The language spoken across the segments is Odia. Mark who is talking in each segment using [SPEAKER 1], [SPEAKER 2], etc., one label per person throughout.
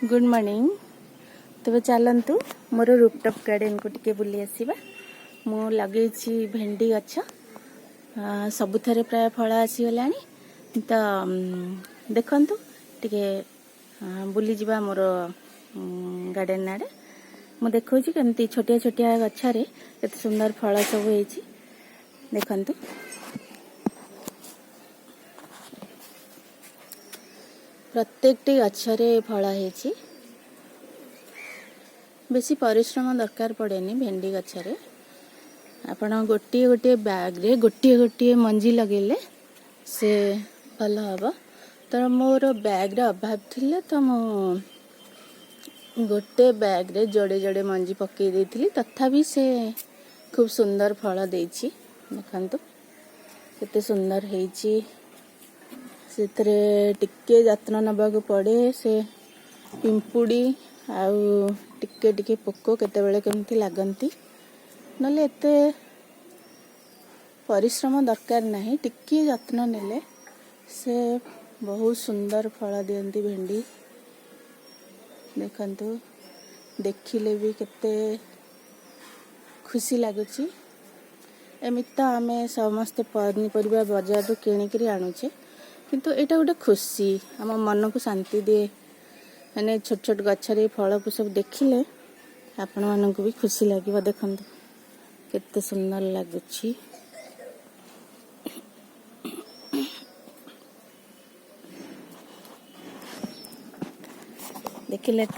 [SPEAKER 1] Good morning. ତେବେ ଚାଲନ୍ତୁ, ମୋର ରୁଫଟପ୍ ଗାର୍ଡ଼େନକୁ ଟିକେ ବୁଲି ଆସିବା। ମୁଁ ଲଗେଇଛି ଭେଣ୍ଡି ଗଛ। ସବୁଥିରେ ପ୍ରାୟ ଫଳ ଆସିଗଲାଣି। ତ ଦେଖନ୍ତୁ, ଟିକେ ବୁଲିଯିବା ମୋର ଗାର୍ଡ଼େନ ଆଡ଼େ। ମୁଁ ଦେଖାଉଛି କେମିତି ଛୋଟିଆ ଛୋଟିଆ ଗଛରେ କେତେ ସୁନ୍ଦର ଫଳ ସବୁ ହେଇଛି। ଦେଖନ୍ତୁ, ପ୍ରତ୍ୟେକଟି ଗଛରେ ଫଳ ହେଇଛି। ବେଶୀ ପରିଶ୍ରମ ଦରକାର ପଡ଼େନି ଭେଣ୍ଡି ଗଛରେ। ଆପଣ ଗୋଟିଏ ଗୋଟିଏ ବ୍ୟାଗ୍ରେ ଗୋଟିଏ ଗୋଟିଏ ମଞ୍ଜି ଲଗେଇଲେ ସେ ଭଲ ହେବ। ତ ମୋର ବ୍ୟାଗ୍ର ଅଭାବ ଥିଲା, ତ ମୁଁ ଗୋଟେ ବ୍ୟାଗ୍ରେ ଯୋଡ଼େ ଯୋଡ଼େ ମଞ୍ଜି ପକାଇ ଦେଇଥିଲି। ତଥାପି ସେ ଖୁବ୍ ସୁନ୍ଦର ଫଳ ଦେଇଛି। ଦେଖନ୍ତୁ, କେତେ ସୁନ୍ଦର ହେଇଛି। ସେଥିରେ ଟିକେ ଯତ୍ନ ନେବାକୁ ପଡ଼େ। ସେ ପିମ୍ପୁଡ଼ି ଆଉ ଟିକେ ଟିକେ ପୋକ କେତେବେଳେ କେମିତି ଲାଗନ୍ତି। ନହେଲେ ଏତେ ପରିଶ୍ରମ ଦରକାର ନାହିଁ। ଟିକିଏ ଯତ୍ନ ନେଲେ ସେ ବହୁତ ସୁନ୍ଦର ଫଳ ଦିଅନ୍ତି ଭେଣ୍ଡି। ଦେଖନ୍ତୁ, ଦେଖିଲେ ବି କେତେ ଖୁସି ଲାଗୁଛି। ଏମିତି ତ ଆମେ ସମସ୍ତେ ପନିପରିବା ବଜାରରୁ କିଣିକିରି ଆଣୁଛେ, କିନ୍ତୁ ଏଇଟା ଗୋଟେ ଖୁସି, ଆମ ମନକୁ ଶାନ୍ତି ଦିଏ। ମାନେ ଛୋଟ ଛୋଟ ଗଛରେ ଫଳକୁ ସବୁ ଦେଖିଲେ ଆପଣମାନଙ୍କୁ ବି ଖୁସି ଲାଗିବ। ଦେଖନ୍ତୁ, କେତେ ସୁନ୍ଦର ଲାଗୁଛି। ଦେଖିଲେ ତ?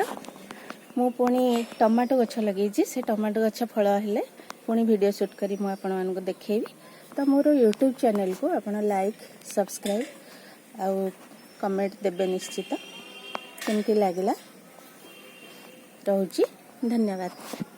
[SPEAKER 1] ମୁଁ ପୁଣି ଟମାଟୋ ଗଛ ଲଗେଇଛି। ସେ ଟମାଟୋ ଗଛ ଫଳ ହେଲେ ପୁଣି ଭିଡ଼ିଓ ସୁଟ୍ କରି ମୁଁ ଆପଣମାନଙ୍କୁ ଦେଖେଇବି। ତ ମୋର ୟୁଟ୍ୟୁବ୍ ଚ୍ୟାନେଲକୁ ଆପଣ ଲାଇକ୍, ସବସ୍କ୍ରାଇବ୍ ଆଉ କମେଣ୍ଟ ଦେବେ ନିଶ୍ଚିତ, କେମିତି ଲାଗିଲା। ରହୁଛି, ଧନ୍ୟବାଦ।